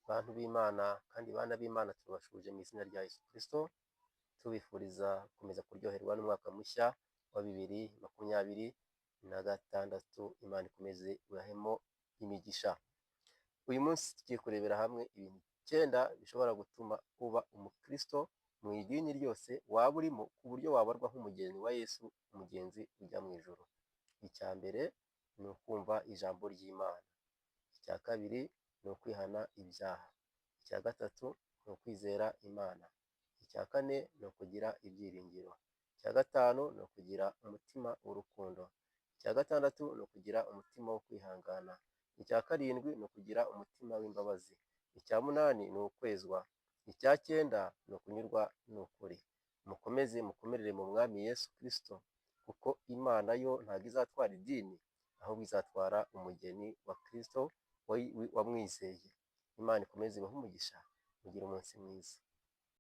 Bantu b'Imana kandi bana b'Imana, turabasuhuje mu izina rya Yesu Kristo, tubifuriza gukomeza kuryoherwa n'umwaka mushya wa 2026. Imana ikomeze ibahemo imigisha. Uyu munsi tugiye kurebera hamwe ibintu 9 bishobora gutuma uba umukristo mu idini ryose waba urimo, ku buryo wabarwa nk'umugeni wa Yesu, umugenzi ujya mu ijuru. Icya mbere ni ukumva ijambo ry'Imana. Icya kabiri ni ukwihana ibyaha. Icya gatatu ni ukwizera Imana. Icya kane ni ukugira ibyiringiro. Icya gatanu ni ukugira umutima w'urukundo. Icya gatandatu ni ukugira umutima wo kwihangana. Icya karindwi ni ukugira umutima w'imbabazi. Icya munani ni ukwezwa. Icya cyenda ni ukunyurwa n'ukuri. Mukomeze mukomerere mu Mwami Yesu Kristo, kuko Imana yo ntabwo izatwara idini, ahubwo izatwara umugeni wa Kristo wamwizeye. Imana ikomeze ibahe umugisha, mugire umunsi mwiza.